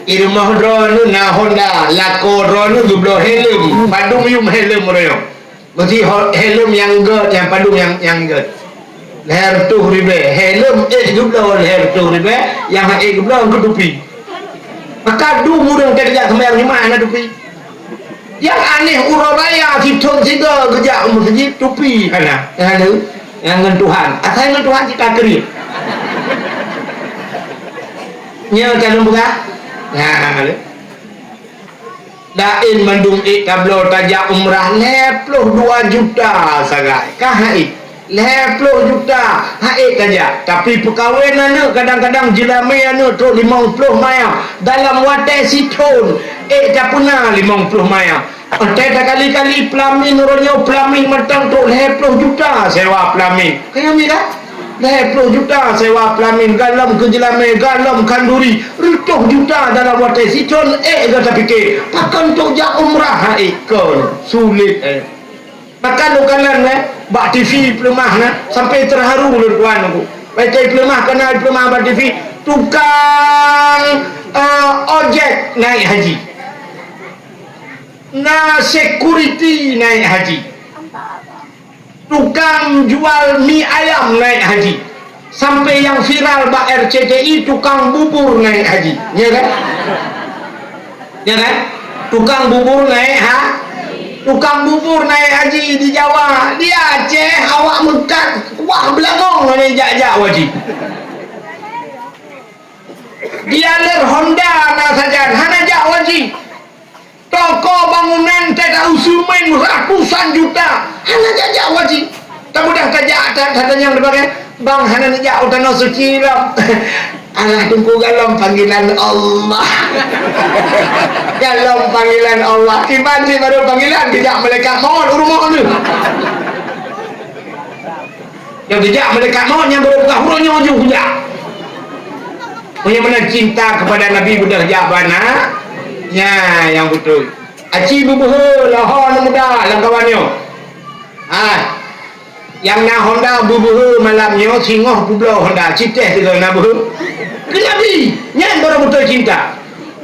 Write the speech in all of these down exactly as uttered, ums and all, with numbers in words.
I rumoh droeneuh na Honda, lakoe droeneuh geubloe helm, padum yum helm royong. Meusti ho-, helm nyang gèt, nyang padum nyang, nyang gèt. Lhèe reutôh ribèe. Helm ék geubloe lhèe reutôh ribèe, nyang han ék geubloe keu tupi. Maka dum ureueng ka geujak seumayang Jumat hana tupi. Nyang aneh uroe raya sithôn sigoe geujak u meuseujid tupi hana. Hana. Nyang ngon Tuhan. Asai ngon Tuhan cit ka kriet. Nyoe ka lôn peugah. Nah, laén mandum ék tabloe tajak umrah lhèe ploh dua juta sagai. Ka hai. Lhèe ploh juta hai tajak, tapi peukawen aneuk kadang-kadang jeulamé aneuk trok limong ploh maya dalam watèe sithôn, ék tapeuna limong ploh maya. Watèe takali-kali peulamin uroe nyoe peulamin mantong trok lhèe ploh juta sewa peulamin. Kaya mi dah? Lhèe ploh juta sewa peulamin, galom keu jeulamé, galom khanduri, reutôh juta dalam watèe sithôn, ék gata pike, pakon trok jak umrah hai kon, sulet eh. Maka lôn kalon, eh, bak T V peuleumah na, sampai terharu lôn tuan aku. Baca peuleumah, kana peuleumah bak T V, tukang, eh, ojek naik haji. Na security naik haji. Tukang jual mi ayam naik haji. Sampai nyang viral bak R C T I, tukang bubur naik haji. Ya kan? Ya kan? Tukang bubur naik ha? Tukang bubur naik haji di Jawa. Di Aceh, awak meukat, wah, beulangong hana jak-jak haji. Dealer Honda na sajan, hana jak haji. Toko bangunan teuka useumén ratusan juta, hana jak-jak haji. Tamudah tajak, ta-, tatanyong dipakai, "Bang, hana neujak u Tanoh Suci lom?" Alah, Teungku, galom panggilan Allah. Galom panggilan Allah. Iban cit baru panggilan, geujak malaikat maut u rumoh neuh. Nyang geujak malaikat maut nyang baru peugah, "Uroe nyoe ju kujak." Meunyoe meunan cinta kepada Nabi beudôh jak bak na, nyan nyang beutôi. Aci beubeuhe lah ho aneuk muda lam kawan nyoe. Ah, nyang na Honda beubeuhe malam nyoe singoh peubloe Honda, citeh sigoe na beuhe. Keu Nabi, nyan baru beutôi cinta.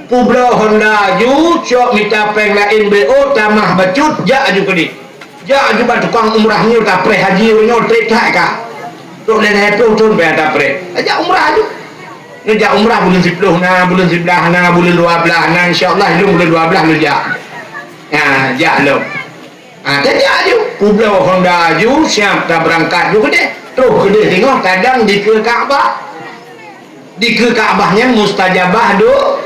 Peubloe Honda ju, cok mita péng laén B O, tamah bacut, jak aju keudeh. Jak aju bak tukang umrah nyoe tapreh haji nyoe trép that ka. Trok lhèe ploh thôn payah tapreh. Jak umrah aju. Nyoe jak umrah buleuen siploh na, buleuen siblaih na, buleuen dua blaih na, insya Allah lôn buleuen dua blaih lôn jak. Ha, jak lom. Ha, tajak aju. Peubloe Honda aju, siap tabeurangkat ju keudeh. Troh keudeh singoh tadong dikeue Ka'bah. Dikeue Ka'bah nyan mustajabah do-,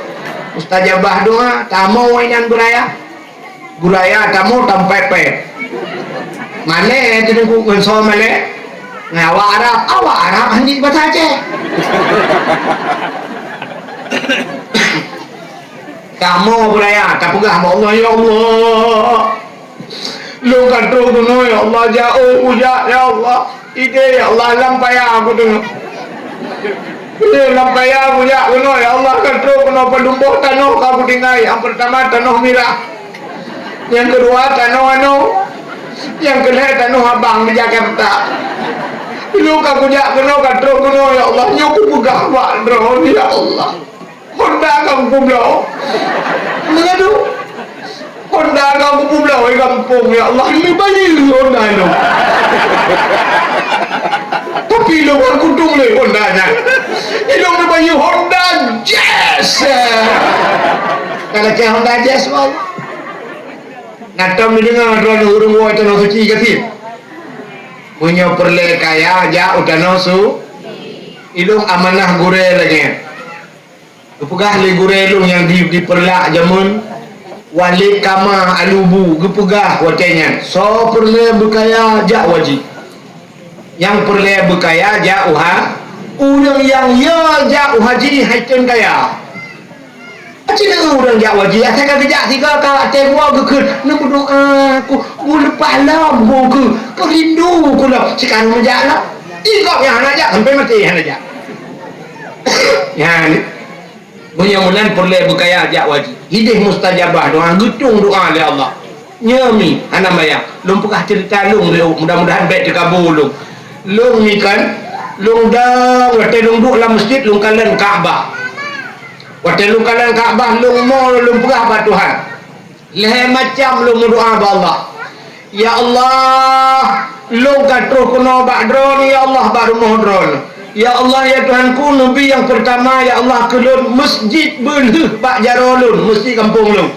mustajabah doa. Tamoe inan beuraya. Beuraya tamoe tampépé. Malèe teungku ngon soe malèe? Ngon awak Arab, awak Arab hana jeuet basa Aceh. Tamoe beuraya, tapeugah bak Allah, "Ya Allah, lôn ka troh keunoe, ya Allah, jak, oh, kujak, ya Allah." Idéh, "Ya Allah, lam paya kuteungoh. Idéh, lam paya kujak keunoe, ya Allah, ka troh keunoe padum boh tanoh ka kutinggai. Nyang peurtama tanoh mirah. Nyang keudua tanoh anoe. Nyang keulhèe tanoh abang di Jakarta. Lôn ka kujak keunoe, ka troh keunoe, ya Allah, nyoe kupeugah bak droeneuh, ya Allah." Honda ka kupubloe. Meunan tu. Honda ka kupubloe di gampông, ya Allah, neubayeue Honda nyoe. Tapi lôn hana kutem lé Honda nyan. Ilôn neubayeue Honda Jazz. Ka lakèe Honda Jazz, wah. Na tom neudeungoe droeneuh ureueng woe Tanoh Suci gasien. Meunyoe peureulèe kaya, jak u Tanoh Su-, ilôn amanah gurèe lagèe nyan. Geupeugah lé gurèe lôn nyang di, di Peureulak jameun, Walid Kama Alubu, geupeugah watèe nyan, "Soe peureulèe beukaya jak u haji. Nyang peureulèe beukaya jak u ha-, ureueng nyang yo jak u haji hai kheun kaya." Aci ureueng jak u haji, asai ka geujak sigoe ka watèe geuwoe geukheun, "Neumeudoa keu, beuleupah lom keu, keu rindu keu lom." Sikarang meujak lom. Di gob nyang hana jak, sampoe maté hana jak. Nyan. Meunyoe meunan peureulèe beukaya jak u haji. Idéh mustajabah doa, geutueng doa lé Allah. Nyoe mi, hana maya. Lôn peugah ceurita lôn lé, mudah-mudahan bèk teukabô lôn. Lôn mi kan, Lôn dong, watèe lôn duek lam masjid, lôn kalon Ka'bah. Watèe lôn kalon Ka'bah, lôn mo, lôn peugah bak Tuhan. Lhèe macam lôn meudoa bak Allah. Ya Allah, lôn ka troh keunoe bak Droeneuh, ya Allah, bak rumoh Droeneuh. Ya Allah, ya Tuhanku, neubi nyang peurtama, ya Allah, keu lôn masjid beulheueh bak jaroe lôn, masjid gampông lôn.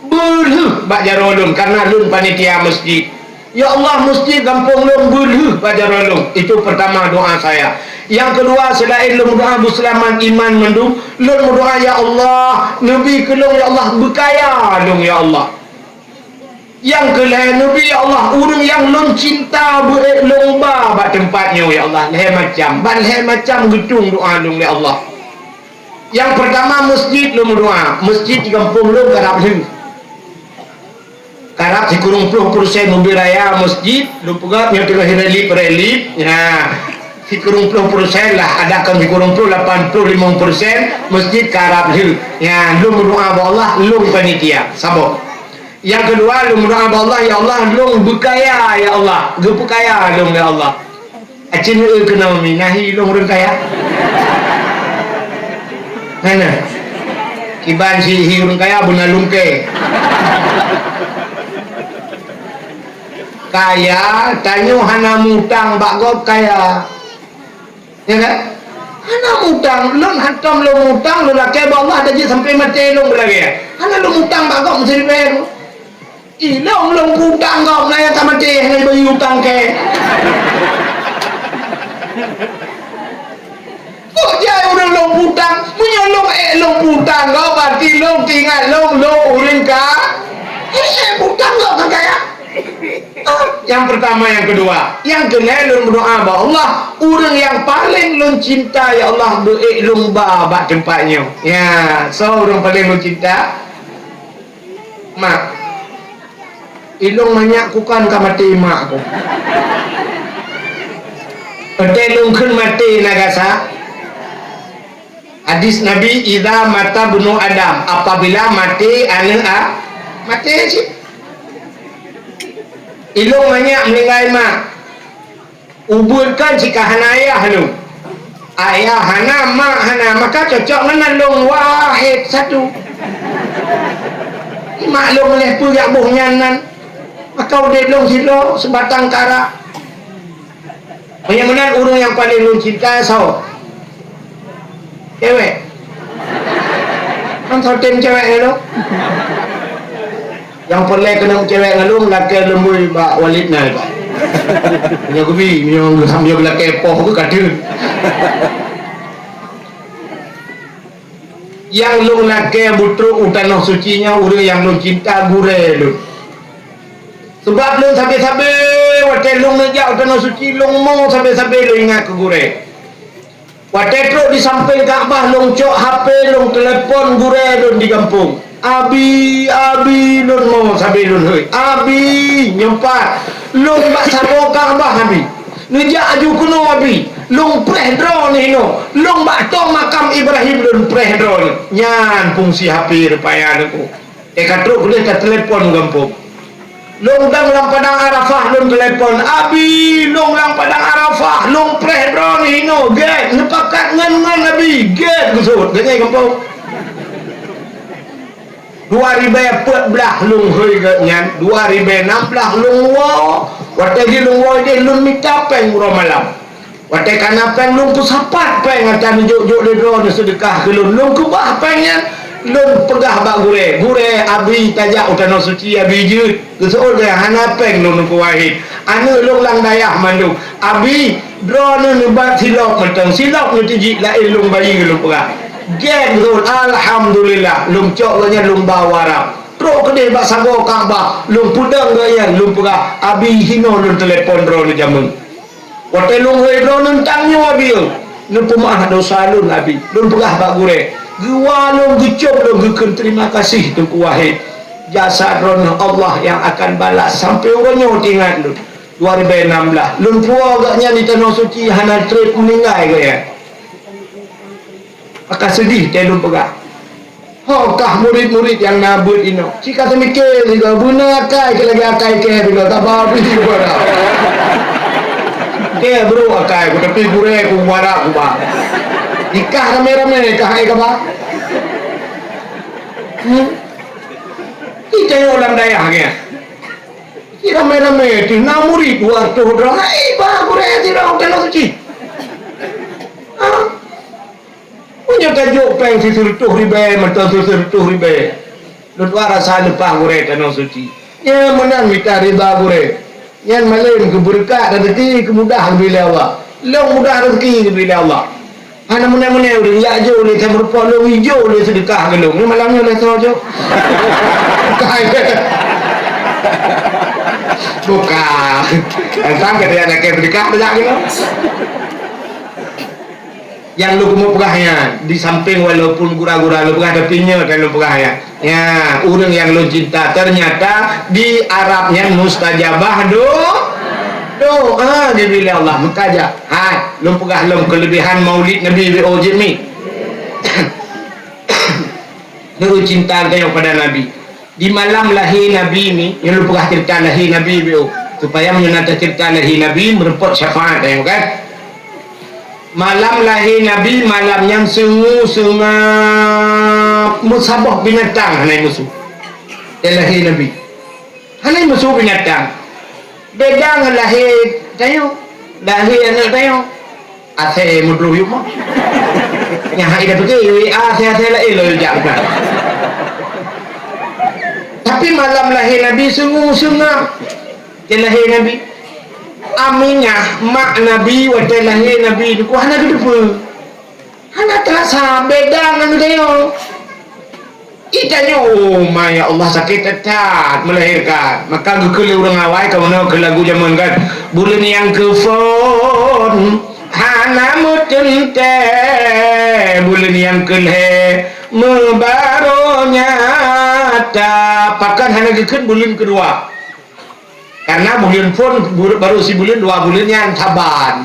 Beulheueh bak jaroe lôn, karena lôn panitia masjid. Ya Allah, masjid gampông lôn beulheueh bak jaroe lôn. Itu pertama doa saya. Nyang keudua, seulaén lôn meudoa beuseulamat iman mandum, lôn meudoa, "Ya Allah, neubi keu lôn, ya Allah, beukaya lôn, ya Allah." Nyang keulhèe, neubi, ya Allah, ureueng nyang lôn cinta beu-ék lôn ba bak teumpat nyoe, ya Allah, lhèe macam. Ban lhèe macam geutueng doa lôn lé Allah. Nyang peurtama, masjid lôn meudoa. Masjid di gampông lôn karab lheueh. Karab sikureueng ploh persen mobil raya masjid, lôn peugah nyoe teungoh relip-relip. Nyan, sikureueng ploh persen lah, adak kon sikureueng ploh, lapan ploh limong persen masjid karab lheueh. Nyan, lôn meudoa bak Allah, lôn panitia. Saboh. Nyang keudua, lôn meudoa bak Allah, "Ya Allah, lôn beukaya, ya Allah. Geupeukaya lôn, ya Allah." Aci neu keunoe mi, na hi lôn ureueng kaya? Hana. Kiban si hi ureueng kaya beuna lungkée. Kaya, tanyoe hana mutang bak gob kaya. Ya kan? Hana mutang, lôn hantom lôn mutang, lôn lakée bak Allah dah jeuet sampoe maté lôn beulagée. Hana lôn mutang bak gob meusiribée. Ilôn lôn putang gob na nyang ka maté hana bayeue utang kèe. Peue jai ureueng lôn putang? Meunyoe lôn ék lôn putang gob, berarti lôn teuingat lôn, lôn ureueng ka ék putang gob ka kaya. Ah, nyang peurtama, nyang keudua. Nyang keulhèe lôn meudoa bak Allah, ureueng nyang paleng lôn cinta, ya Allah, beu ék lôn ba bak teumpat nyoe. Ya, soe ureueng paleng lôn cinta? Mak. Ilôn manyak kukon ka maté mak ku. Watée lôn kheun maté na gasa. Hadis Nabi, "Idza mata ibnu Adam," apabila maté aneuk a-, maté cit. Ilôn manyak meuninggai mak. Ubeuet kan cit ka hana ayah lôn. Ayah hana, mak hana, maka cocok ngon lôn wahid satu. Mak lôn lheueh peugah boh nyan nan. Maka udeb lôn sidroe sibatang kara. Meunyoe meunan ureueng nyang paleng lôn cinta soe? Cewek. Kan soe tem cewek ngon lôn? Nyang peureulée keuneuk cewek ngon lôn, lakée lôn bui bak Walid na. Nyoe geubi, nyoe geusam nyoe geulakée poh geuh ka deuh. Nyang lôn lakée beutrok u Tanoh Suci nyan ureueng nyang lôn cinta, gurée lôn. Sabab lôn sabe-sabe watée lôn neujak u Tanoh Suci, lôn mo sabe-sabe lôn ingat keu gurée. Watée trok di sampéng Ka'bah, lôn cok H P, lôn telepon gurée lôn di gampông. "Abi, abi," lôn mo sabe lôn hôi. "Abi, nyoe pat lôn bak sagoe Ka'bah, Abi. Neujak aju keunoe, Abi. Lôn preh droeneuh inoe. Lôn bak tông makam Ibrahim lôn preh droeneuh." Nyan fungsi H P rupaya nyoe. Eh, ka trok keudeh ka telepon u gampông. Lôn dong lam padang Arafah, lôn telepon, "Abi, lôn lam padang Arafah, lôn preh droeneuh inoe, gét, neupakat ngon, ngon Abi, gét," geuseuôt. Deungoe gampông. Dua ribée peuet blaih lôn hôi geuh nyan, dua ribée nam blaih lôn woe. Watée jih lôn woe jih, lôn mita péng uroe malam. Watée ka na péng, lôn peusapat péng ata neujok-jok lé droeneuh seudeukah keu lôn. Lôn keubah péng nyan, lôn peugah bak gurée, "Gurée, Abi tajak u Tanoh Suci, Abi jeuet." Geuseuôt geuh, "Hana péng lôn, Teungku Wahid. Aneuk lôn lam dayah mandum. Abi, droeneuh neubat silop mantong, silop neutijik laén lôn bayeue," lôn peugah. Gét geuseuôt, alhamdulillah, lôn cok geuh nyan lôn ba u Arab. Trok keudeh bak sagoe Ka'bah, lôn peudong geuh nyan, lôn peugah, "Abi, hinoe lôn telepon droeneuh jameun." Watée lôn hôi droeneuh tanyoe, Abi, eu, neupeumeuáh desya lôn, Abi. Lôn peugah bak gurée, geuwa lôn, geucom lôn, geukheun, "Terima kasih, Teungku Wahid. Jasa droeneuh Allah nyang akan balas sampoe uroe nyoe teuingat lôn." Dua ribée nam blaih. Lôn puwoe geuh nyan di Tanoh Suci, hana trép meuninggai geuh nyan. Maka seudeh tée lôn peugah. Ho kah murit-murit nyang na beuet inoe. Cit ka teumike sigoe, beuna akai keu lagée akai kèe sigoe, ka babi sigoe dah. Oke, bro, akai ku, tapi gurée ku, muara ku ba. Nikah ramé-ramé, kah hai kaba? Hmm? Kita nyoe lam dayah nyan. Ci ramé-ramé, ci na murit dua ratus droe. Hai, ba gurée sidroe tanoh suci. Ha? Meunyoe tajok péng siseureutoh ribée, mantong siseureutoh ribée, lôn tuan rasa leupah gurée tanoh suci. Nyan meunan mita rida gurée. Nyan malém keu beureukat rezeki, keu mudah geubri lé Allah. Lôn mudah rezeki geubri lé Allah. Hana meunai-meunai ureueng jak jok lé, sameurumpok lôn ijok lé seudeukah keu lôn. Nyoe malam nyoe lé soe jok. Bukan. Bukan. Sang kata yang nak seudeukah, tak keu lôn. Nyang lôn keumeung peugah nyan, di sampéng walaupun gura-gura lôn peugah, tapi nyoe kan lôn peugah nyan. Nya, ureueng nyang lôn cinta, ternyata di Arab nyan mustajabah do-, doa dibri lé Allah. Meukaja, hai, lôn peugah lom keulebihan Maulid Nabi B O jih mi. Nurut cinta geutanyoe pada Nabi. Di malam lahé Nabi ni, nyang lôn peugah ceurita lahé Nabi B O. Supaya meunyoe na ceurita lahé Nabi, meureumpok syafaat, eh, kan? Malam lahé Nabi, malam nyan sungu-sunga meusaboh binatang hana musoh. Di lahé Nabi. Hana musoh binatang. Beda ngon lahé tanyoe, lahé aneuk tanyoe. Asai meudroh yue mah. Nyang hai dah pergi, yue asai-asai laén lo yue jak bukan. Tapi malam lahé Nabi sungu-sunga. Di lahé Nabi. Aminah, mak Nabi, watée lahé Nabi, hana geuteupeue. Hana teurasa beda ngon geutanyoe. Geutanyoe, oh, ma ya Allah, sakét that-that melahirkan. Maka geukheun lé ureueng awai, kamoe keu lagu jameun kan. Buleuen nyang keu phon hana meuteuntée, buleuen nyang keu lhée meubarô nyata. Pakon hana geukheun buleuen keudua? Karena buleuen phon, bu-, barô sibuleuen dua buleuen nyan saban.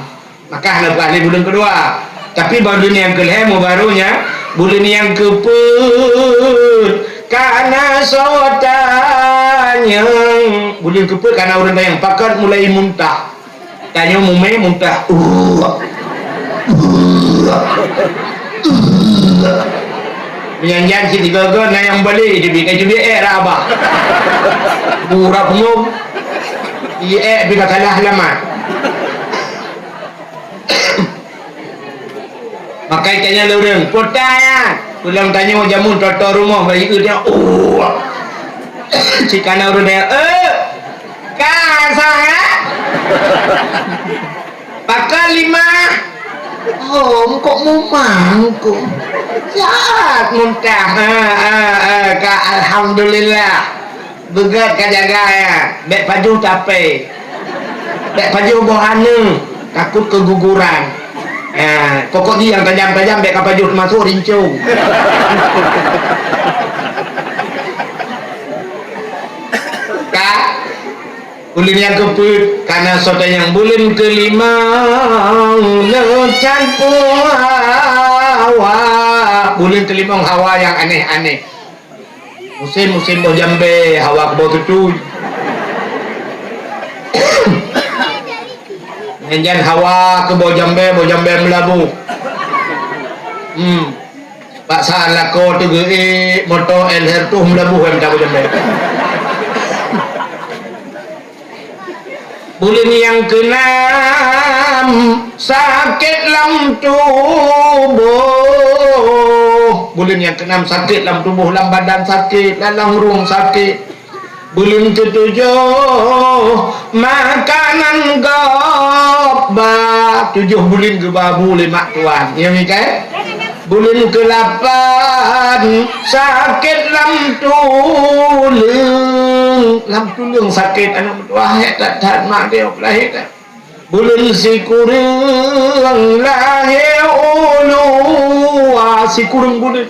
Maka hana beualih buleuen keudua. Tapi buleuen nyang keu lhée meubarô nyan, buleuen nyang keu peuet kana soe tanyong. Buleuen keu peuet kana ureueng tanyong, pakon mulai muntah. Tanyoe mumé muntah. Meunyan jan cit tiga-tiga na nyang balé teubiet, ka teubiet ék raba. Bura peungong. Ié ék pih ka kalah lamat. Makai tanya lé ureueng, "Pota ya?" Pulang tanyoe jameun toto rumoh bak ié dia. Oh. Cit kana ureueng dia, "Eh, ka sah ya?" Pakon lima? Oh, kok mumang kok. Siat muntah. Ha, ha, ha, ka alhamdulillah. Beugét ka jaga ya. Bék pajoh tapé. Bék pajoh boh aneuk, takot keguguran. Ha, pokok jih nyang tajam-tajam bék ka pajoh teumasok rincong. Ka Buleuen nyang keupeuet, kana soe tanyong buleuen keulimong, neucan pue hawa. Buleuen keulimong hawa nyang aneh-aneh. Musém-musém boh jambé, hawa keu boh tutui. Nyan hawa keu boh jambé, boh jambé meulaboh. Hmm. Bak saat lakoe teugeuék, moto L R tuh meulaboh em tabu jamé. Buleuen nyang keunam, sakét lam tuboh. Buleuen nyang keunam, sakét lam tuboh, lam badan sakét, lam, lam rueng sakét. Buleuen keutujoh, makanan gob ba. Tujoh buleuen geuba bu lé mak tuan. Nyang ikai? Buleuen keulapan, sakét lam tuleueng. Lam tuleueng sakét, aneuk meutuah hék that-that mak geuh lahé that. Buleuen sikureueng lahé u luwa, sikureueng buleuen.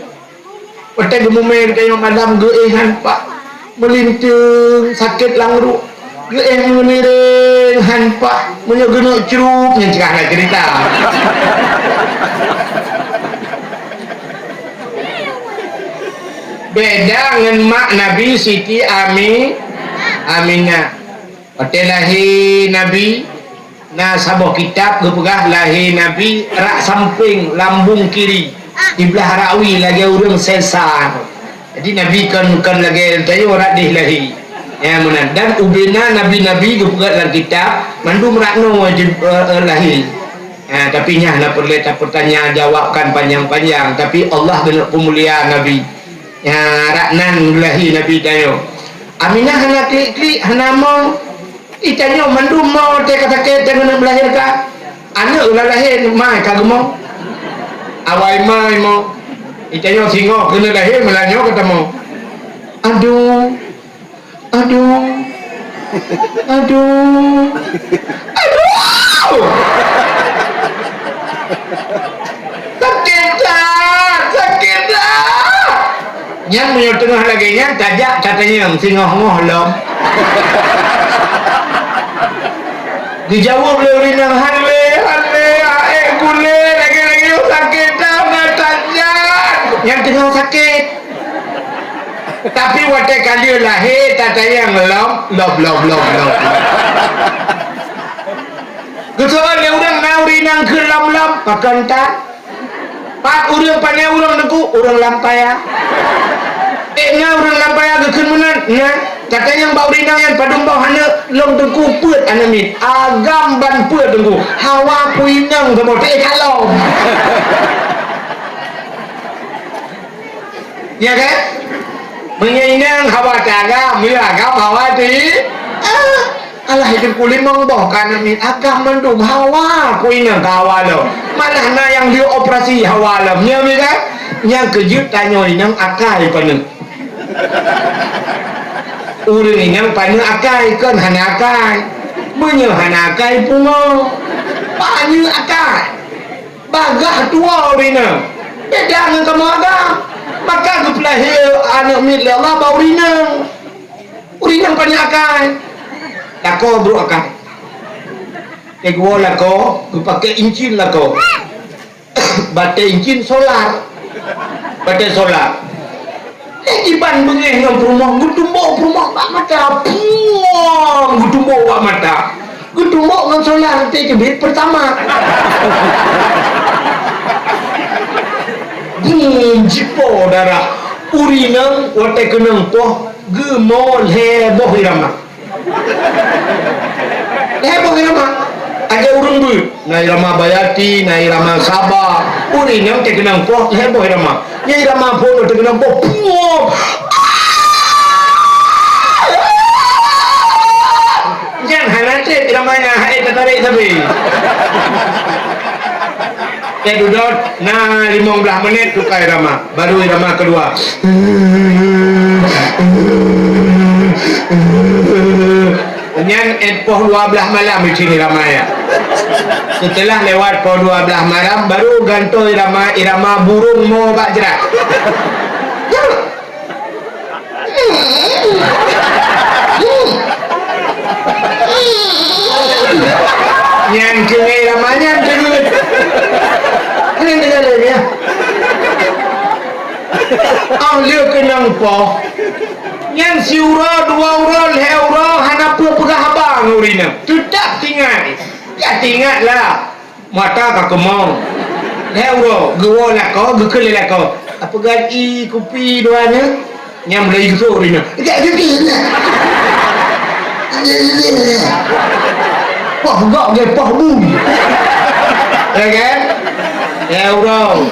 Watée geumumé geutanyoe malam geuéh han paih, meulinteung sakét lam ruek, geuéh meuniréng han paih, meunyoe geuneuk crup nyan cit hana ceurita. Beda ngon mak Nabi Siti Ami-, Aminah. Watée lahé Nabi, Na saboh kitab geupeugah lahé Nabi rak sampéng lambung kiri, siblah rawi lagée ureuëng sesar. Jadi Nabi kon, kon lagée tanyoe rak deh lahé. Ya, meunan. Dan ubena nabi-nabi geupeugah lam kitab, mandum rak noe jib-, eh, eh, lahé. Ha, tapi nyan na peureulée tapeutanya jawabkan panjang-panjang, tapi Allah keuneuk peumulia Nabi. Ya, rak nan lahé Nabi tanyoe. Aminah hana klik-klik, hana mo. Itanyoe mandum mo teuka sakét teuka keuneuk meulahérkan. Aneuëk ulah lahé mai ka geumo. Awai mai mo. Itanyoe singoh keuneuk lahé meulanyoe ka tamoe. Aduh. Aduh. Aduh. Aduh. Sakét that, sakét that. Nyan meunyoe teungoh lagée nyan tajak tatanyong singoh-ngoh lom. Geujaweueb lé ureuëng nyang, "Hale, hale, aék gulé, lagée-lagée sakét that, mata nyan." Nyan teungoh sakét. Tapi watée ka lheueh lahé tatanyong lom, lom, lom, lom, lom. Geuseuôt lé ureuëng na ureuëng nyang keu lom-lom, pakon that? Pat ureuëng pané ureuëng teungku, ureuëng lam paya. Ék na ureuëng lam paya geukheun meunan, na. Tatanyong bak ureuëng inong nyan padum boh aneuëk lôn teungku peuet aneuëk miet. Agam ban peuet teungku. Hawa peuinong saboh teuh ka lom. Ya kan? Meunyoe inong hawa teuh agam, meunyoe agam hawa teuh. Ah. Alah, itu ku limong boh ka aneuk miet agam mandum hawa, ku inong ka hawa lom. Malah na nyang dioperasi hawa lom. Nyo mi kan? Nyang keujeuet tanyoe inong akai paneuk. Ureuëng inong paneuk akai, kon hana akai. Meunyoe hana akai pungo, paneuk akai. Bagah tuwo ureuëng inong. Beda ngon kamoe agam. Maka geupeulahé aneuk miet lé Allah bak ureuëng inong. Ureuëng inong paneuk akai. Lakoe brok akai. Teuguoh lakoe, geupakée incin lakoe. Batée incin solar. Batée solar. Lé jiban beungéh ngon peurumoh, geutumbok peurumoh bak mata. Puang! Geutumbok bak mata. Geutumbok ngon solar teuh teubiet peurtama. Bum! Jipo darah. Ureuëng inong watée keunong poh geumo lhée boh irama. Lhée boh irama. Aja ureuëng beuet. Na irama Bayati, na irama Saba. Ureuëng nyang teukeunong poh lhée boh irama. Nyang irama phon teukeunong poh. Puoh! Nyan hana treb irama nyan, hai teutarek sabe. Teuh dudot, na limong blaih menit tuka irama. Baru irama keudua. Nyan, eh, poh dua blaih malam di sini irama nyan. Setelah lewat poh dua blaih malam, baru gantoe irama, irama burung mo bak jrat. Nyan keuh irama nyan teungeut. Nyan teungeut lé nyan. Óh lheueh keunong poh, nyan siuroe, dua uroe, lhée uroe hana peue peugah haba ngon ureuëng inong. Teutab teuingat. Ya teuingat lah. Mata ka keumong. Lhée uroe, geuwoe lakoe, geukeue lé lakoe. Apeugah ie kupi dua nyoe? Nyang mulai geusok ri nyoe. Poh gok ge poh bu. Ya kan? Ya uroe.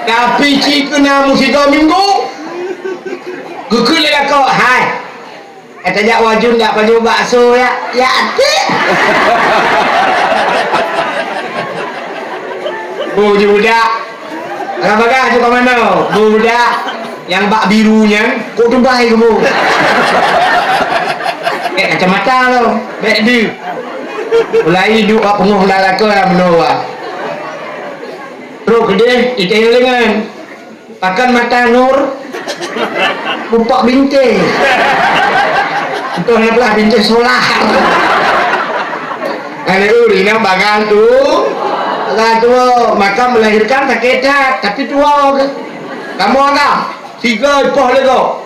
Tapi cit keu na meusigoe minggu, geukheun lé lakoe, "Hai, eh, tajak wajun jak pajoh bakso ya, ya até." Bu Juda. Alah bagah tu ka manoe? Budak nyang bak biru nyan, kok tubai keubu. Bèk kacamata lo, bèk deuh. Mulai duek bak peungoh lam lakoe lam meunoe. Trok keudeh, iteng lengan. Pakan mata nur. Mupak binteh. Entah na pelah binteh solar. Aneuk ureueng inong bangai tu, bangai tu, maka melahirkan sakét that, tapi tuwo ke. Kamoe agam, tiga ipoh lego.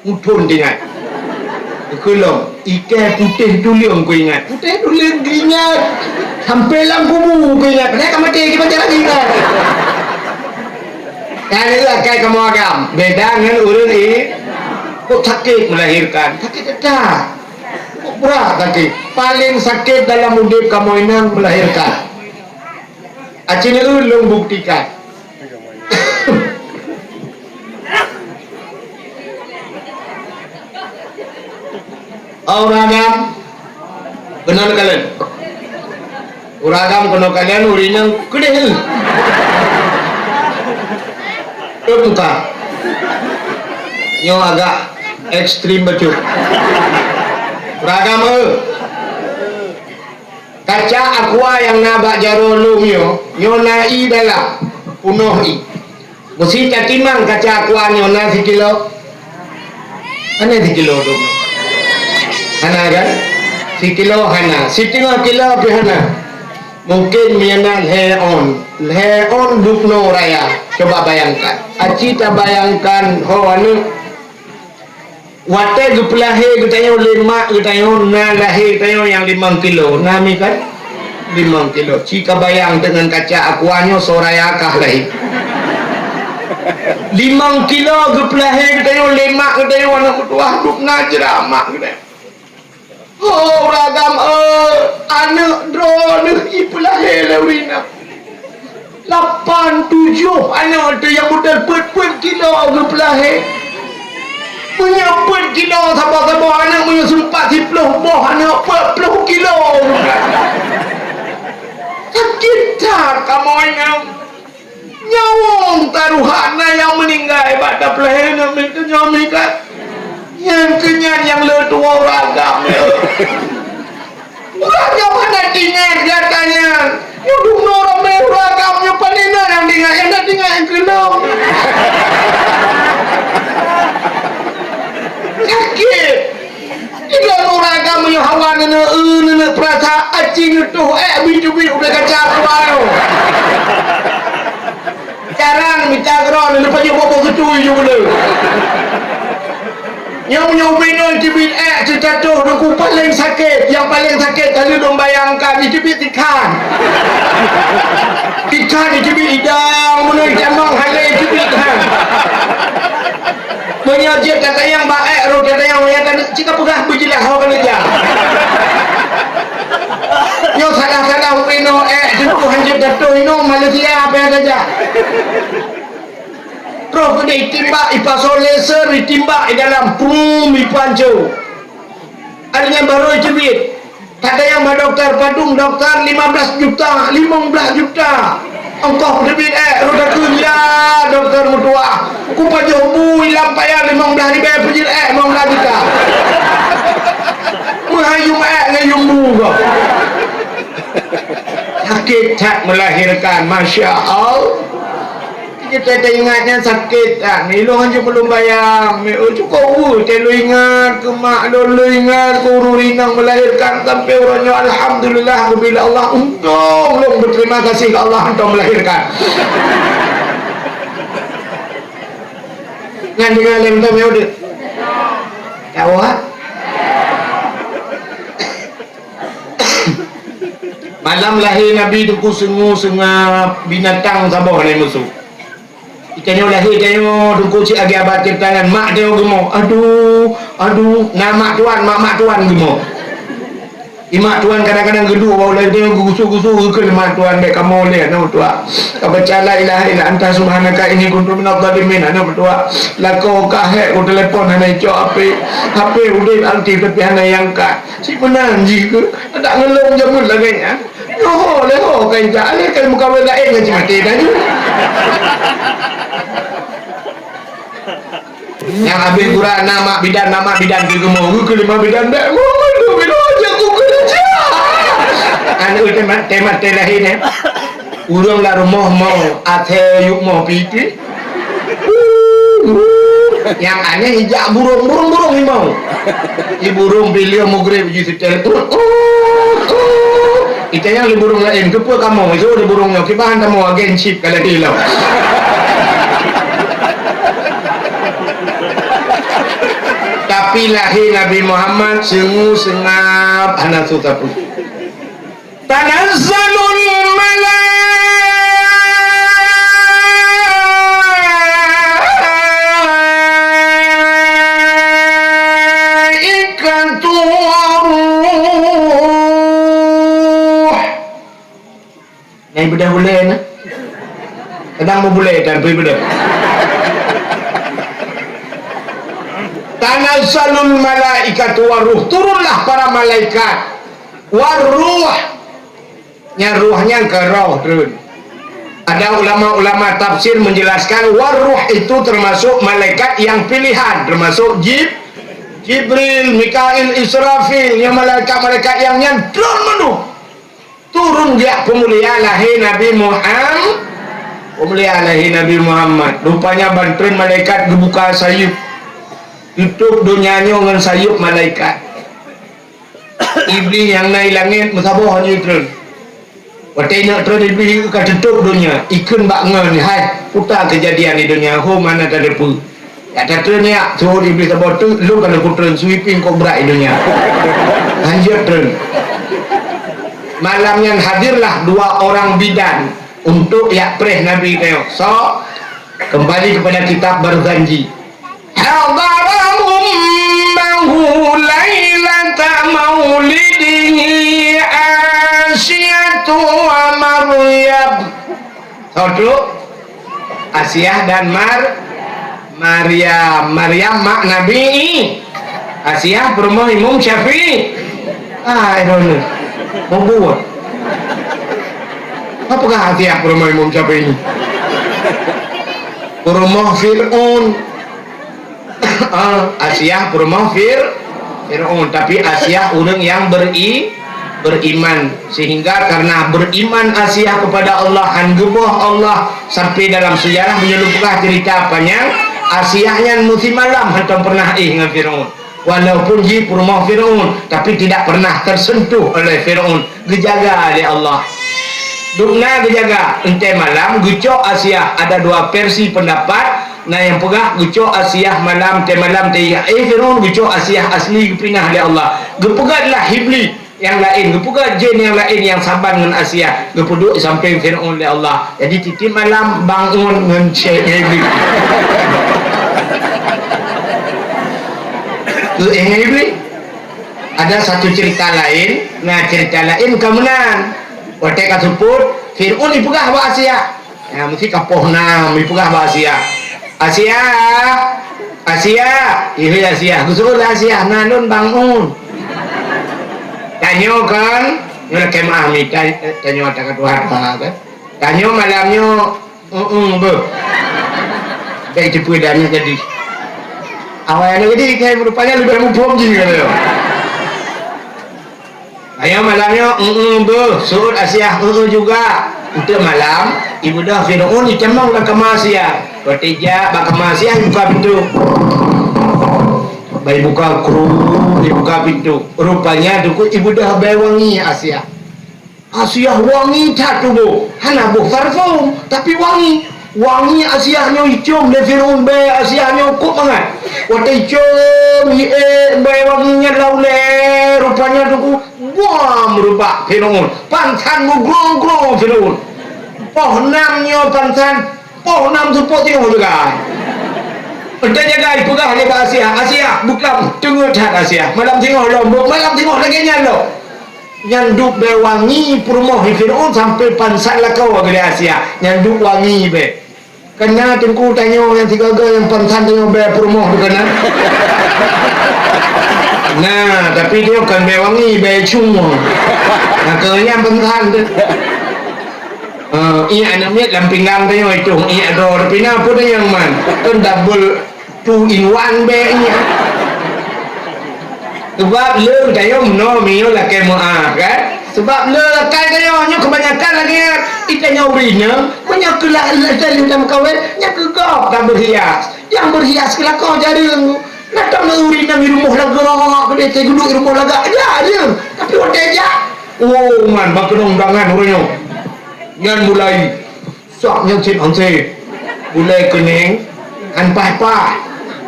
Muphom tinggai. Keulong, ikai putéh tuleueng kuingat. Putéh tuleueng kuingat. Sampai lam kubu kuingat. Padahai ka maté, kiban jalan ingat. Kan itu akai kamoe agam. Beda ngon ureueng i-, kok sakét melahirkan. Sakét teutap. Kok brat sakét. Paling sakét dalam udép kamoe inong melahirkan. Aci neu lôn buktikan. Oh, ureueng agam, keunoe kalon. Ureueng agam keunoe kalon, ureueng inong keudeh. Teubuka. Nyoe agak ekstrem bacut. Ureueng agam, eh. Kaca aqua nyang na bak jaroe lôn nyoe, nyoe na ie dalam, peunoh ie. Meusé tatimang kaca aqua nyoe na sikilo? Hana sikilo tu. Hana kan? Sikilo hana. Siteungoh kilo pih hana. Mungken meunyo na lhèe ôn. Lhèe ôn dubnoe raya. Coba bayangkan. Aci tabayangkan ho aneuk. Watèe geupeulahé geutanyoe lé mak geutanyoe, na lahé geutanyoe nyang limong kilo, na mi kan? Limong kilo. Ci ka bayang deungon kaca aqua nyoe soe raya kah lahé. Limong kilo geupeulahé geutanyoe lé mak geutanyoe, aneuk meutuwah dub na jra mak geutanyoe. Oh, ureueng agam, eh, aneuk droeneuh jipeulahé lé ureueng inong. Lapan tujoh aneuk teuh nyang beutôi peuet-peuet kilo geupeulahé. Meunyoe peuet kilo saboh-saboh aneuk, meunyoe seumpat siplôh boh aneuk, peuet plôh kilo geupeulahé. Sakét that kamoe nyan. Nyawöng taruhan na nyang meuninggai bak tapeulahé aneuk miet nyoe mikat. Nyang keunyan nyang le tuwoe ureueng agam nyoe. Ureueng agam hana teuingat gata nyan. Nyoe dum nyoe ramé ureueng agam nyoe, pane na nyang teuingat, nyang na teuingat nyang keulong. Sakét. Di dalam ureueng agam nyoe hawa neuneuk, eu, neuneuk peurasa, aci neutoh, ék bit-bit ubé kaca keuluwa nyoe. Carang mita keudroe neuneuk pajoh boh-boh geutui ju beuleu. Nyoe meunyoe ubé nyoe teubiet ék, teutoh, teungku, paléng sakét. Nyang paléng sakét kali lôn bayangkan, teubiet ikan. Ikan teubiet idang, meunyoe ikan mang halé teubiet ikan. Meunyoe jeuet tatanyong bak ék, roh tatanyong, meunyoe tatanyong, cit ka peugah beujeulaih ho keuneuk jak. Nyoe salah-salah u inoe ék, teungku hanjeuet gatoh inoe Malaysia, apa nyang tajak. Roh keudeh itimbak, ipasoe laser, itimbak i dalam, prum, ipanco. Ada nyang barô iteubiet. Kata nyang ba doktor, padum doktor, lima belas juta, limong belas juta. Ongkoh teubiet ék, roh takheun, ya doktor meutuah. Kupajoh bu ilam paya limong belas ribèe peujeuet ék limong belas juta. Meuhai yum ék ngon yum bu gob. Sakét that melahirkan, masya Allah. Kita teuingat nyan sakét that. Ilôn hanjeuet meulôn bayang. Mi, oh, cukôp weueh teuh lôn ingat keu mak lôn, lôn ingat keu ureueng inong melahirkan sampai uroe nyoe. Alhamdulillah, geubri lé Allah. Untông lôn beuterima kasih keu Allah hantom melahirkan. Nyan deungon lé mantong nyoe deuh. Tahu, ha? Malam lahé Nabi Teungku Seungab, binatang saboh hana musoh. Itanyoe lahé tanyoe Teungku cit lagèe abah ceurita nyan, mak tanyoe geumoe. Aduh, aduh, na mak tuan, mak-mak tuan geumoe. Imak tuan kadang-kadang geuduek bak ulèe tanyoe geugusu-gusu geukheun mak tuan bèk kamoe lé aneuk tuan. Ka baca la ilaha illa anta subhanaka inni kuntu minadh dhalimin aneuk tuan. Lakoe ka hék ku telepon hana icok hapé. Hapé udép aktif tapi hana iangkat. Cit meunan jih keuh, adak ngeulong jameun lagèe nyan. Nyoe lé ho ka intat, alèh ka meukawen laén ngon cit maté tanyoe. Nyang habéh gura na mak bidan, na mak bidan keu geumoe, keu lima bidan bèk. Muhammad tu bila aja ku kerja. Aneuk teuh mat-, teuh maté lahé nyan. Ureueng lam rumoh moe, asèe yub moe pih-pih. Nyang aneh ijak burông, burông-burông limong. Di burông bileueng mugreb jih seutôt. Itanyong lé burông laén, "Keupeue kamoe?" Jaweueb lé burông nyoe, "Kiban kamoe agen chip ka lheueh ilong." Tapi Tapi lahé Nabi Muhammad seungue seungab hana su sapeue. Tanazzalul malaikatu waruh. Nyang ibeudôh bulèe na. Kadang meubulèe dan bri beudôh. Tanazzalul malaikatu waruh, turunlah para malaikat. Waruh. Nyang ruh nyan ka roh treun. Ada ulama-ulama tafsir menjelaskan waruh itu termasuk malaikat yang pilihan, termasuk Jib-, Jibril, Mikail, Israfil, nyang malaikat-malaikat nyang nyan treun mandum. Turun geujak peumulia lahé Nabi Muham-, peumulia lahé Nabi Muhammad. Rupanya ban treun malaikat geubuka sayeuep. Tutôp donya nyoe ngon sayeuep malaikat. Iblih nyang na i langét meusaboh nyoe treun. Watèe inong treun Iblih ka tutôp donya, ikheun bak ngon, "Hai, peue keujadian di donya, ho mana tadeue peue?" Yak tatreun yak, suhut Iblih saboh teuk, lôn ka lôn kutreun, sui pih kok brat i donya. Hanjeuet treun. Malam nyan hadirlah dua orang bidan untuk yak preh Nabi nyoe. So, kembali kepada kitab Barzanji. Hadara ummahu lailata maulidihi Asiyatu wa Maryam. Soe treuk? Asiah dan Mar-, Maryam. Maryam mak Nabi. Asiah peurumoh Imam Syafi'i. Ah, ironis. Membuat. Apa kah Asiah peurumoh Imam Syafi'i? Peurumoh Fir'aun. Ah, Asiah peurumoh Fir-, Fir'aun, tapi Asiah ureueng nyang beri-, beriman. Sehingga karena beriman Asiah kepada Allah, han geuboh Allah, sampai dalam sejarah meunyoe lôn peugah cerita panjang, Asiah nyan meusimalam hantom pernah éh ngon Fir'aun. Walaupun jih peurumoh Fir'aun, tapi tidak pernah tersentuh oleh Fir'aun. Geujaga lé Allah. Dubna geujaga, entée malam geucok Asiah. Ada dua versi pendapat. Na nyang peugah geucok Asiah malam, teumalam teuingat, eh, Fir'aun geucok Asiah asli geupinah lé Allah. Geupeugét lah Iblih nyang laén, geupeugét jén nyang laén nyang saban ngon Asiah, geupeuduek sampéng Fir'aun lé Allah. Jadi tieb-tieb malam bangon ngon Syekh Iblih. Keu Iblih. Ada satu cerita lain, nah, cerita lain ka meunan. Watée ka seupôt, Fir'aun ipeugah bak Asiah. Ya, meusti ka poh nam ipeugah bak Asiah. "Asiah, Asiah, ihé Asiah, geusuruh lé Asiah, na lôn bangun." Tanyoe kan, nyoe lakée meu'ah mi, ta-, tanyoe ata ka tuha-tuha kan. Tanyoe malam nyoe, "Heeh, beuh." Bèk teupeu dan nyoe jadi. Awai nyoe jadi, kayak rupanya lebih muphom jih kata nyoe. Ayo malam nyoe, "Heeh, beuh." Suut Asiah, "Heeh juga." Untuk malam, ibeudôh Fir'aun itamong bak kama Asiah. Watée jak bak kama Asiah, ibuka pintoe. Bak ibuka, kru, ibuka pintoe. Rupanya teungku ibeudôh bèe wangi Asiah. Asiah wangi that tuboh, hana boh parfum, tapi wangi. Wangi Asiah nyoe icôm lé Fir'aun, bèe Asiah nyoe kôk mangat. Watée icôm, iék bèe wangi nyan lam ulèe, rupanya teungku buam reubak Fir'aun. Pansan meugrong-grong Fir'aun. Poh nam nyoe pansan, poh nam seupôt singoh jagai. Entah jagai peugah lé bak Asiah, "Asiah, buklam teungeut that Asiah. Malam singoh lom, malam singoh lagèe nyan lom." Nyan duek bèe wangi peurumoh di Fir'aun sampoe pansan lakoe geulèe Asiah. Nyan duek wangi bèe. Kana teungku tanyoe nyang sigaga nyang pansan tanyoe bèe peurumoh tu kana. Nah, tapi dia bukan bèe wangi, bèe cung. Nah, keu nyang pansan tu. Ah, iék aneuk miet lam pinggang tanyoe itu, iék droe, tapi na pun nyang man. Kan double Two in one bèe nyan. Seubab lé tanyoe meunoe meunyoe lakèe meu'ah, kan? Seubab lé lakèe tanyoe nyoe keubanyakan lagèe nyan. Di tanyoe ureueng inong, meunyoe keu la-, la-, lheueh tameukawen, nyan keu gob ka beuhias. Nyang beuhias keu lakoe jareueng. Nah, tamong ureueng inong di rumoh lagak, keudéh teuh geuduek di rumoh lagak, jareueng. Tapi watèe jak, oh, man, bak keunong tangan ureueng nyoe. Nyan mulai. Sok nyan cit hanse. Gulai kuning, han paih-paih.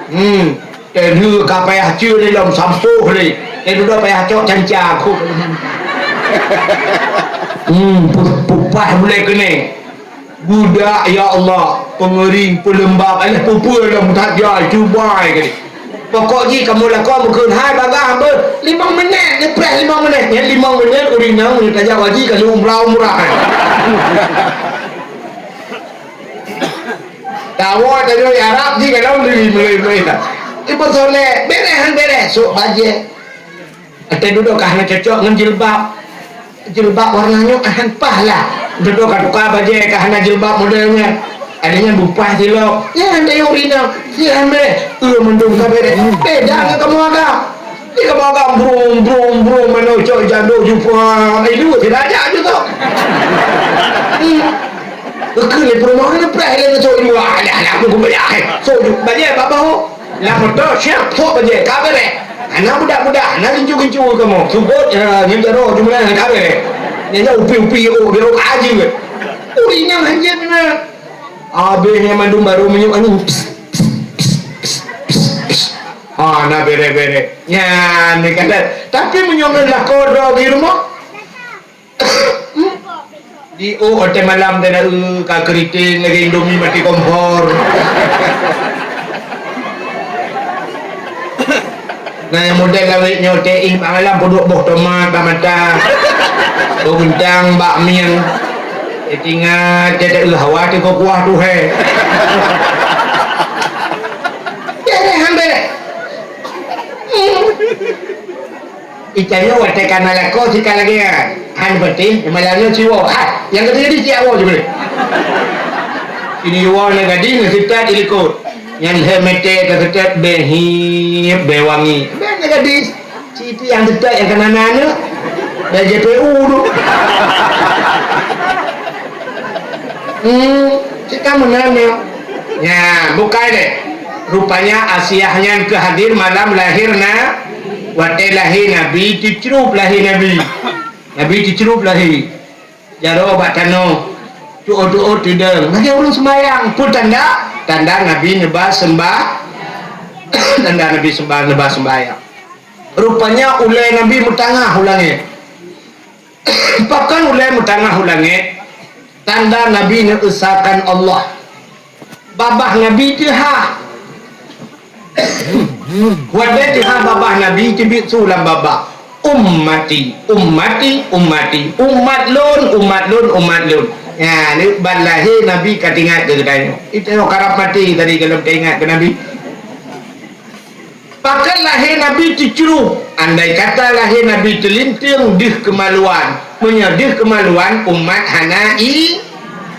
Hmm. Teuh ka payah cue lé lom sampôh lé. Teuh dudoe payah cok canca kok. Hmm, pu-, pupah bulèe keuneng. Budak, ya Allah, peungeuring, peuleumbab, alah peue-peue lom that jai, cubai kali. Pokok jih kamoe lakoe meukeun hai bagah beuh, limong minèt, neupreh limong minèt. Nyan limong minèt ureueng inong meunyoe tajak haji ka lheueh umrah-umrah. Tawoe tajak Arab jih ka lom lé mulai-mulai dah. Ibu soleh, bereh han bereh, sok bajèe. Watèe dudoe ka hana cocok ngon jilbab. Jilbab warna nyoe han paih lah. Dudoe ka tuka bajèe ka hana jilbab model nyan. Akhirnya bupah silop. Nyan tayue ureueng inong. Sihan bèk. Eh, mandum ka bereh. Beda ngon kamoe agam. Di kamoe agam brum, brum, brum, manoe cok jandok jumpa. Eh, dua siraja je tu. Hmm. Keu lé peurumoh ni preh lé cok dua. Alah, alah, aku bayar. So, bajèe bak bahu. Lam moto siap, sok bajèe, ka bereh. Hana budak-budak, hana gincu-gincu kamoe. Subot, eh, nyan jaroe jumlah ka bereh. Nyan upi-upi, oh, biro ka jeuet. Ureueng inong hanjeuet meunan. Abéh nyan mandum barô meunyoe angén. Pss, pss, pss. Ha, na bereh-bereh. Nyan, ni kan. Tapi meunyoe ngon lakoe droe di rumoh, di, oh, watèe malam teuh na, eh, ka keuriting lagèe Indomie mati kompor. Na nyang model lawét nyoe teuh, eh, bak malam peuduek boh tomat bak mata. Boh geuntang bak mieng. Teuingat, teuh, teuh, eh, hawa teuh keu kuah tu, he. Bereh, han bereh. Itanyoe watèe ka na lakoe sika lagèe nyan. Han patéh, malam nyoe siwoe. Ha, nyang ka teujadi siap woe jih boleh. Ini woe na gadis, na seutat di likot. Nyan lhèe mètè ka seutat bèe hiep, bèe wangi. Bèe na gadis. Siti nyang seutat nyang ka na aneuk. Bèe J P U tu. Hmm, cit ka meunan nyoe. Nya, bukai deh. Rupanya Asiah nyan keu hadir malam lahé na-, watèe lahé Nabi, teucrup lahé Nabi. Nabi teucrup lahé. Jaroe bak tanoh. Tuôt-tuôt teudong. Lagèe ureueng seumayang. Peue tanda? Tanda Nabi neuba seumbah-, tanda Nabi seumbah-, neuba seumbahyang. Rupanya ulèe Nabi meutangah u langèt. Pakon ulèe meutangah u langèt? Tanda Nabi neuesakan Allah. Babah Nabi teuhah. Watèe teuhah babah Nabi, teubiet su lam babah, "Ummati, ummati, ummati, umat lôn, umat lôn, umat lôn." Nyan, ban lahé Nabi ka teuingat keu geutanyoe. Geutanyoe karab maté tadi gohlom teuingat keu Nabi. Pakon lahé Nabi teucrup? Andai kata lahé Nabi teulinteung deuh keumaluan. Meunyoe deuh keumaluan, umat hana i-,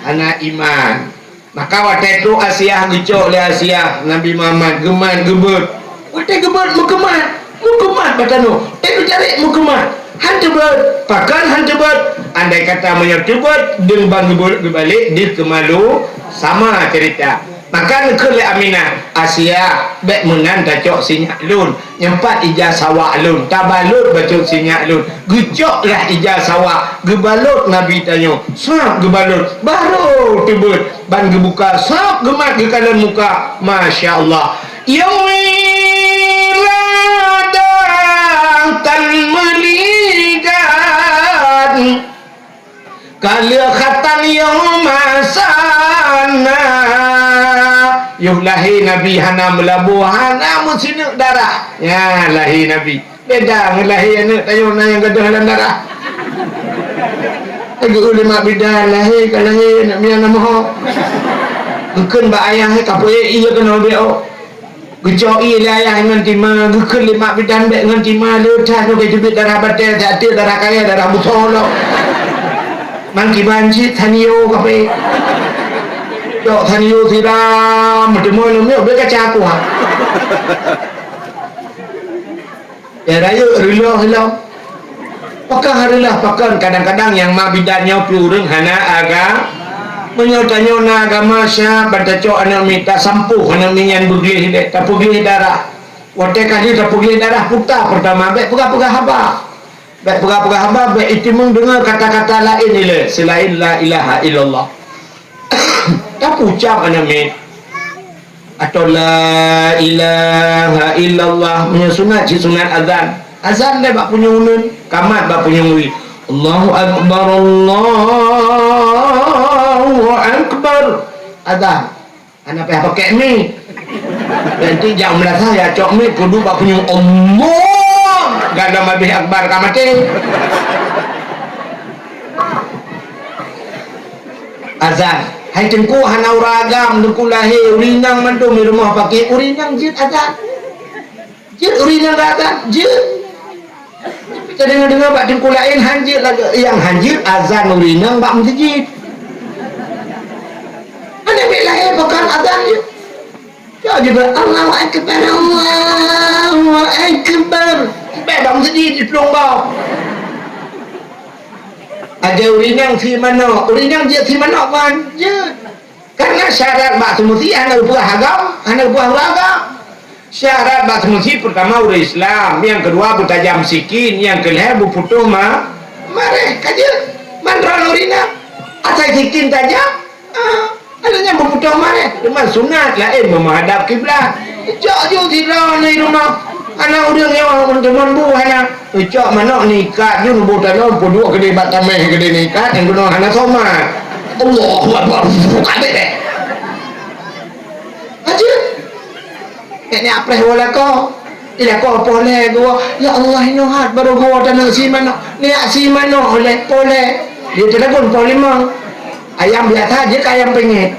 hana iman. Maka watèe trok Asiah geucok lé Asiah Nabi Muhammad, geumat geubeuet. Watèe geubeuet meukeumat, meukeumat bak tanoh. Watèe geutarek meukeumat. Han teubeuet, pakon han teubeuet? Andai kata meunyoe teubeuet, deungon ban geubeuet geubalek deuh keumalu, sama ceurita. Maka neukheun lé Aminah, "Asiah, bèk meunan tacok sinyak lôn, nyan pat ija sawak lôn, tabalot bacut sinyak lôn." Geucok lah ija sawak, geubalot Nabi tanyoe, sab geubalot, barô teubeuet, ban geubuka, sab geumat geukalon muka. Masya Allah. Yong ira datang meuligat. Ka lheueh khatan yoh masa na, yoh lahé Nabi hana meulaboh, hana meusineuk darah. Nyan lahé Nabi. Beda ngon lahé aneuk tanyoe na nyang gadôh lam darah. Teugeuh lé mak bidan lahé ka lahé aneuk miang na moho. Geukheun bak ayah, "Ka peuék ié keunoe beuh." Geucok ié lé ayah ngon tima, geukheun lé mak bidan bèk ngon tima, le that nyoe ka teubiet darah batèe, that teuh darah kayèe, darah busoe lom. Mang kiban cit Sanyo kape. Cok Sanyo siram, meuteumé lom nyoe bèk kaca kuah. Ya rayeuk reuloh lom. Pakon hareulah pakon, kadang-kadang nyang ma bidan nyoe pih ureueng hana aga-, meunyoe tanyoe na agama siat, ban tacok aneuk miet, tasampôh aneuk miet nyan beugleh deh, tapeugleh darah. Watèe ka lheueh tapeugleh darah, puta peurtama, bèk peugah-peugah haba. Bèk peugah-peugah haba, bèk iteumeung deungö kata-kata laén ilèe seulaén la ilaha illallah. Tapeucap aneuk miet. Atau la ilaha illallah. Meunyoe sunat, cit sunat azan. Azan deh bak punyueng uneuen, kamat bak punyueng wie. Allahu Akbar, Allahu Akbar. Azan. Hana payah pakai mic. Nanti jak meulasah ya cok mic, kudu bak punyueng Allah. Gadam habéh akbar ka maté. Azan. Hai Teungku hana ureueng agam, Teungku lahé, ureueng inong mandum di rumoh paké, ureueng inong jeuet azan. Jeuet ureueng inong azan, jeuet. Kita deungoe-deungoe bak Teungku laén han jeuet lagèe, nyang han jeuet azan ureueng inong bak meuseujid. Aneuk miet lahé pakon azan jeuet. Cok jeuet, Allahu Akbar, Allahu Akbar. Bèk bak meuseujid jiplueng boh. Aja ureueng inong sie manok, ureueng inong jeuet sie manok kon, jeuet. Karena syarat bak teumeusie hana geupeugah agam, hana geupeugah ureueng agam. Syarat bak teumeusie peurtama ureueng Islam, nyang keudua beutajam sikin, nyang keulhèe beuputôh ma-, mareh, ka jeuet. Man droeneuh ureueng inong, asai sikin tajam, ah, ada nyang beuputôh mareh. Teuma sunat laén meuhadab kiblat. Cok ju sidroe nyoe di rumoh. Hana ureueng nyoe teumon bu hana. Ucok manok nikat ju nubu tanoh peuduek keudeh bak tameh keudeh nikat nyang keunoe hana somat. Allahu Akbar. Abéh deh. Aja. Nek ni apreh woe lakoe. Di lakoe poh lhèe geuwoe. Ya Allah, inoe hat baru geuwoe tanoh sie manok. Niat sie manok lé poh lhèe. Dia telepon poh limong. Ayam biasa jeuet keu ayam penyet.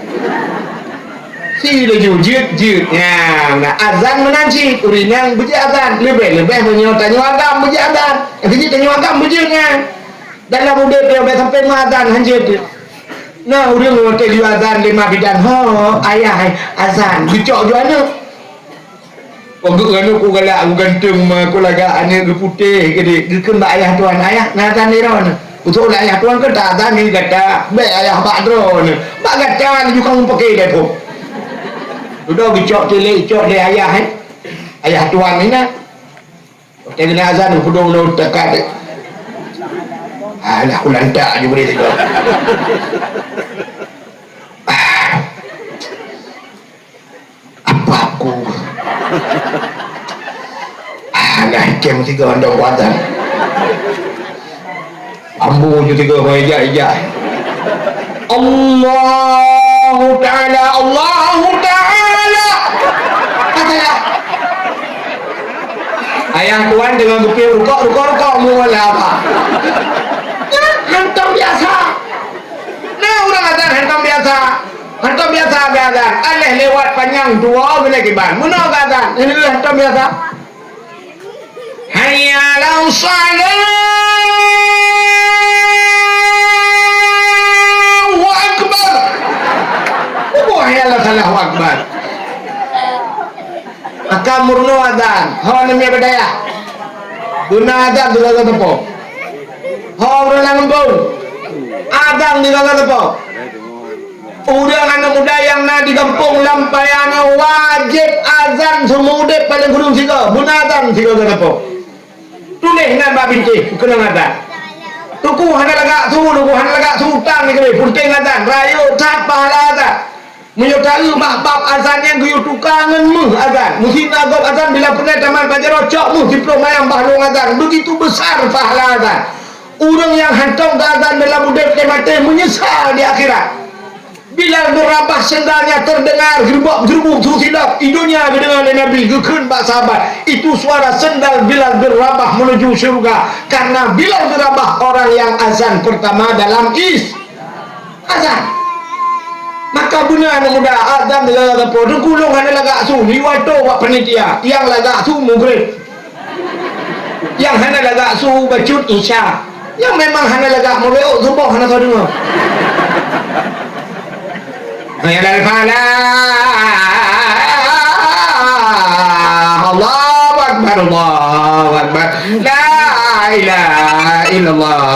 Si laju jeuet, jeuet. Nyan, nah, azan meunan cit, ureueng inong beujeuet azan. Leubeh-leubeh meunyoe tanyoe agam beujeuet azan. Nyang keuh jeuet tanyoe agam beujeuet nyan. Dalam udép nyoe bèk sampai meuazan han jeuet. Nah, ureueng watèe laju azan lé ma bidan, "Ho, ayah, hai, azan." Geucok ju aneuk. Óh geuh aneuk ku galak, ku ganteng ma, ku lagak aneuk geuputéh keudéh, geukheun bak ayah tuan, "Ayah, na azan lé droeneuh." Usôk lé ayah tuan keu ta azan di gata, bèk ayah bak droeneuh. Bak gata laju ka meupaké lé phon. Dudoe geucok célék, cok lé ayah, eh. Ayah tuan inan. Watèe geuna azan, peudong lôn teuka deh. Alah, ku lantak ju bri sigoe. Ah. Apa aku? Ah, nah, ikem sigoe andong kuatan. Ambu ju sigoe ngon ijak-ijak. Allahu Ta'ala, Allahu Ta'ala. Ayah tuan deungon geupiôh rukok, rukok, rukok, mu wala apa? Nyan hantom biasa. Nah, ureueng azan hantom biasa. Hantom biasa geuazan, aléh lewat panyang tuwoe geulée kiban. Meunoe geuazan, nyan hantom biasa. Hayya 'alas shalah. Allahu Akbar. Apa hayya 'alas shalah, Allahu Akbar? Maka meurunoe azan, ho aneuk miet bak dayah. Beuna azan sigoe-goe teupeu. Ho ureueng lam gampông, azan sigoe-goe teupeu. Ureueng aneuk muda nyang na di gampông lam paya nyoe wajéb azan seumeu udép paleng kureueng sigoe, beuna azan sigoe-goe teupeu. Tuléh nan bak bintéh, keuneuk azan. Teungku hana lagak su, teungku hana lagak su, utang di keudéh, peunteng azan, rayeuk that pahala azan. Meunyoe taeu bak bab azan nyan geuyue tuka ngon méuh azan. Meusinan gob azan bila peureulèe tamat bak jaroe cok méuh siplôh mayam bah lôn azan. Begitu besar pahala azan. Ureueng nyang hantom geuazan dalam udép lé maté meunyeusal di akhirat. Bilal bin Rabah sendalnya terdengar geurubuk-geurubuk su silop. Di donya geudeungoe lé Nabi geukheun bak sahabat, "Itu suara sendal Bilal bin Rabah menuju syurga." Karena Bilal bin Rabah orang yang azan pertama dalam is- Azan. Maka beuna aneuk muda, azan lagak po. Teungku lôn hana lagak su, liwat toh bak panitia. Nyang lagak su mugreb. Nyang hana lagak su bacut isya. Nyang memang hana lagak mugreb, oh, suboh hana soe deungoe. Hayya 'alal falah. Allahu Akbar, Allahu Akbar. La ilaha illallah.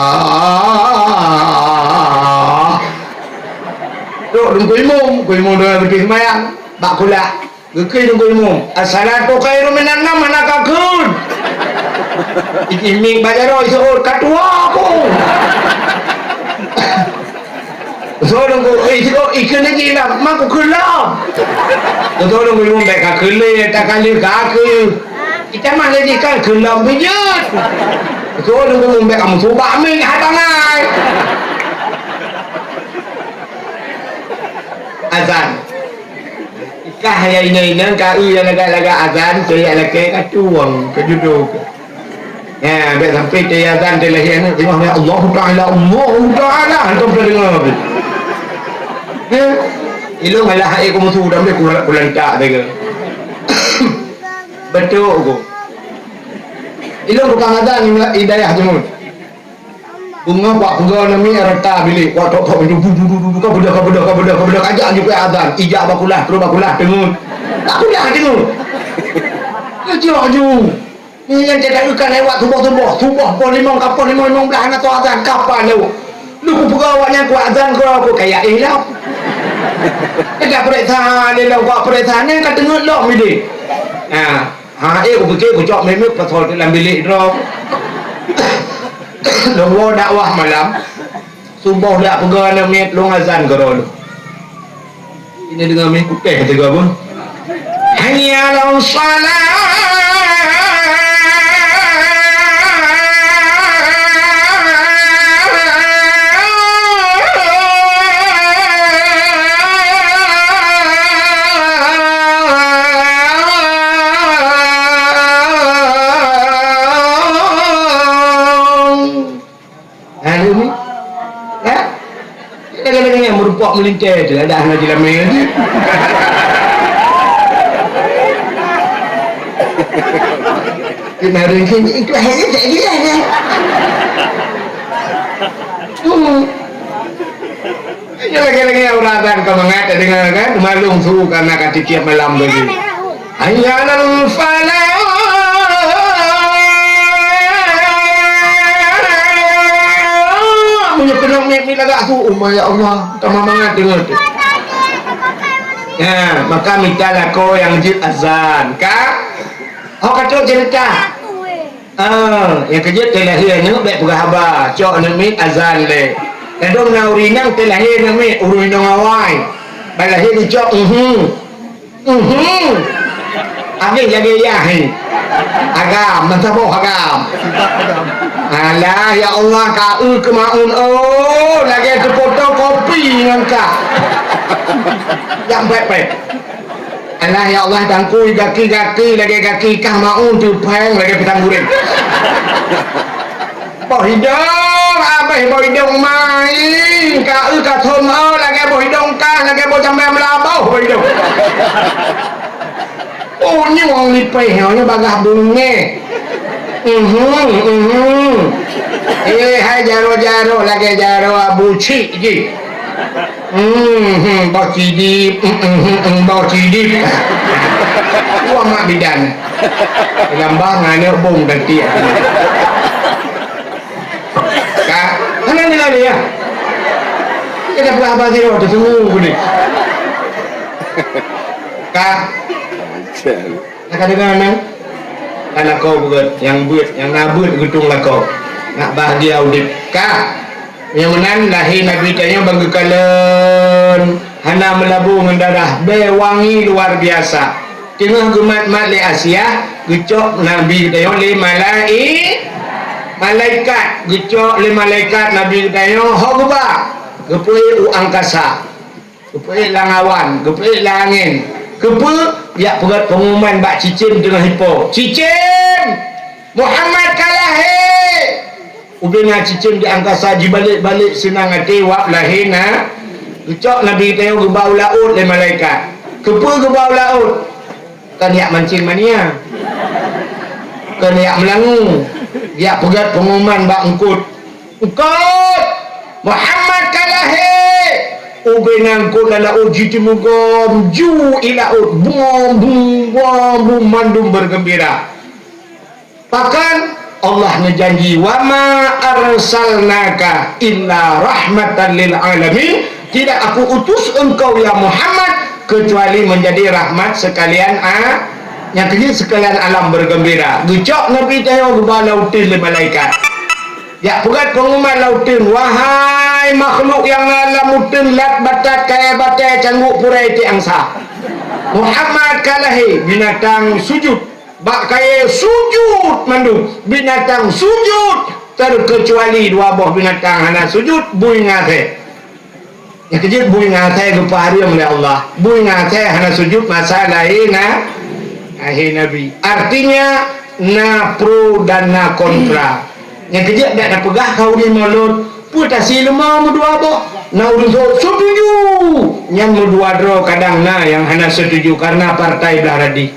Trok Teungku Imum, Teungku Imum dua beutôi seumayang, bak kulah. Geukheun Teungku Imum, "As-salatu khairum minan naum," hana ka kheun. Ijih mieng bak jaroe, iseuôt, "Ka tuwoe aku." Soe lôn ku, eh, sikok, eh, keuneuk jilam, ma ku keulam. Soe lôn ku, bèk ka keu lé, tak ka lé ka keu. Kita mah lé kan keulam bijut. Soe lôn ku, bèk kamu subak mie hai bangai. Azan. Kah ya inai-inai ka eu ya lagak-lagak azan, teuyak lakèe ka tuwang, ka judo. Ya, bèk sampai teuyak azan teulahé aneuk, tengok ya Allahu Taala, Allahu Taala, hantom teudeungoe habéh. Ya. Ilôn malah hai ku musu dan bèk kulantak teuga. Beutôi ku. Ilôn tukang azan di dayah Jeumut. Beungoh bak peugah nami rata bilék, bak tok-tok pintoe, du, du, du, du, du, ka beudôh, ka beudôh, ka beudôh, ka beudôh, ka jak jipeuazan, ijak bak kulah, trôh bak kulah, teungeut. Bak kulah teungeut. Ka jak ju. Nyan nyang teuka lewat suboh-suboh, suboh poh limong, ka poh limong, limong blaih hana tô azan, kapa lewat. Lôn kupeugah awak nyan kuat azan keu, keu kaya éh lom. Teuka peuriksa lé lom, kuat peuriksa nyan ka teungeut lom idéh. Ha. Ha, eh, kupike kucok meuet-meuet pasal lam bilék droe. Lôn woe dakwah malam. Suboh dak peugah aneuk miet lôn azan keudroe lôn. Ini deungon meuet kutéh teuga pun. Hayya 'alas shalah. Lalu ni, ha? Lagèe-lagèe nyang meureumpok meulintèe tu, ada hana jilamé lagi. Keunaran sini itu hanya tak jelas dah. Hmm. Nyoe lagèe-lagèe ureueng azan ka mangat tadeungoe kan, malum su ka na ka tiep malam tadi. Hayya 'alal falah. Meunyoe keunoe miet-miet lagak su, oh ya Allah, tamah mangat deungoe teuh. Nah, maka mita lakoe nyang jeuet azan, ka? Oh, ka trok ceurita. Ah, nyang keujeuet teulahé aneuk bèk peugah haba, cok aneuk miet azan lé. Ladôm na ureueng inong teulahé aneuk miet, ureueng inong awai. Ban lahé geucok, uhum. Uhum. Habéh lagèe yah, he. Agam, meusaboh agam. Alah, ya Allah, ka eu keu maun, oh, lagèe teupoto kopi ngon kah. Jak pèt-pèt. Alah, ya Allah, tangkui gaki-gaki lagèe gaki kah maun teupeng lagèe pisang goreng. Boh idong, abéh boh idong main, ka eu ka thom eu lagèe boh idong kah, lagèe boh jambai meulaboh boh idong. Oh, nyoe lipéh nyoe, nyoe bagaih beungéh. Mhm, mhm. Eh, hai jaroe-jaroe lagèe jaroe abu cik jih. Hmm, hmm, boh cidip, hmm, hmm, hmm, hmm, boh cidip. Wah, mak bidan. Lambang aneuk bong dan tiek. Ka, mana ni lari ya? Kita pernah abang sini waktu semua ni. Ka. Ka deungoe nyan? Ka lakoe beuet, nyang beuet, nyang na beuet geutueng lakoe. Nak bahagia udép. Ka. Nyang meunan lahé Nabi tanyoe ban geukalon hana meulabu ngon darah, bèe wangi luar biasa. Teungoh geumat-mat lé Asiah, geucok Nabi tanyoe lé malai-, malaikat, geucok lé malaikat Nabi tanyoe ho geuba, geupeuék u angkasa. Geupeuék lam awan, geupeuék lam angén. Keupeue? Jak peugöt peungumuman bak cicém teungoh ipo. Cicém! Muhammad ka lahé! Ubé na cicém di angkasa jibalek-balek seunang até wab lahé na. Geucok Nabi geutanyoe geuba u laôt lé malaikat. Keupeue geuba u laôt? Kon jak mancéng mania. Kon jak meulangue. Jak peugöt peungumuman bak eungkôt. Eungkôt! Muhammad ka lahé! Ubé na eungkôt lam laôt jiteumugom ju i laôt. Bum, bum, bum, bum, mandum beugeumbira. Pakon? Allah neujanji, "Wa ma arsalnaka illa rahmatan lil alamin." Tidak Aku utus engkau, ya Muhammad, kecuali menjadi rahmat sekalian a-, nyang keujeuet sekalian alam bergembira. Geucok Nabi tanyoe geuba lam uteuen lé malaikat. Jak peugöt peungumuman lam uteuen, "Wahai Hai makhluk nyang na lam uteuen, lat batat, kayèe batèe, cangguek purèe, iték angsa. Muhammad ka lahé, binatang sujud. Bak kayèe sujud mandum, binatang sujud, terkecuali dua boh binatang hana sujud, bui ngon asèe. Nyang keujeuet bui ngon asèe geupeuhareuem lé Allah. Bui ngon asèe hana sujud masa lahé na, lahé Nabi. Artinya, na pro dan na kontra. Nyang keujeuet dak tapeugah keu ureueng mulod, peue tasi leumô meudua boh. Na ureueng sôk setuju, nyan meudua droe, kadang na nyang hana setuju karena partai blah radih.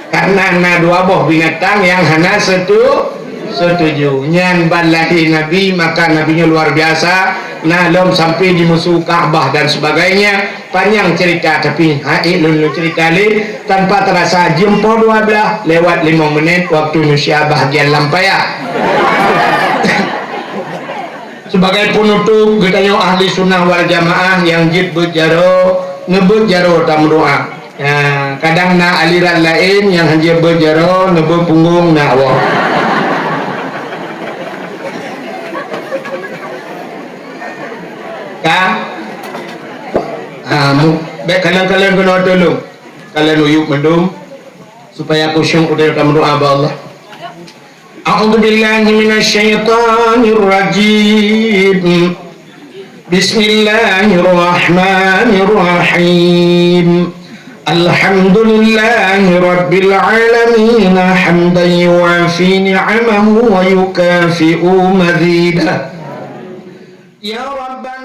Karena na dua boh binatang nyang hana setu-, setuju. Nyan ban lahé Nabi, maka Nabi nyoe luar biasa. Na lom sampai dimusu Ka'bah dan sebagainya. Panjang cerita, tapi hai lôn, lôn cerita lé tanpa terasa jeuem poh dua blah lewat limong menit waktu Indonesia bahagian lam paya. Sebagai penutup, geutanyoe ahli sunnah wal jamaah nyang jeuet beuet jaroe, neubeuet jaroe tameudoa. Ya, kadang na aliran laén nyang hanjeuet beuet jaroe, neubeuet punggong na woe. Ka? Ha, mu-, bèk kalon-kalon keunoe tulông. Kalon uyup mandum, supaya khusyuk udah tameudoa bak Allah. A'udzubillahi minasyaitonirrajim. Bismillahirrahmanirrahim. Alhamdulillahi rabbil alamin, hamdan yuwafi ni'amahu wa yukafi'u mazidah. Ya Rabbana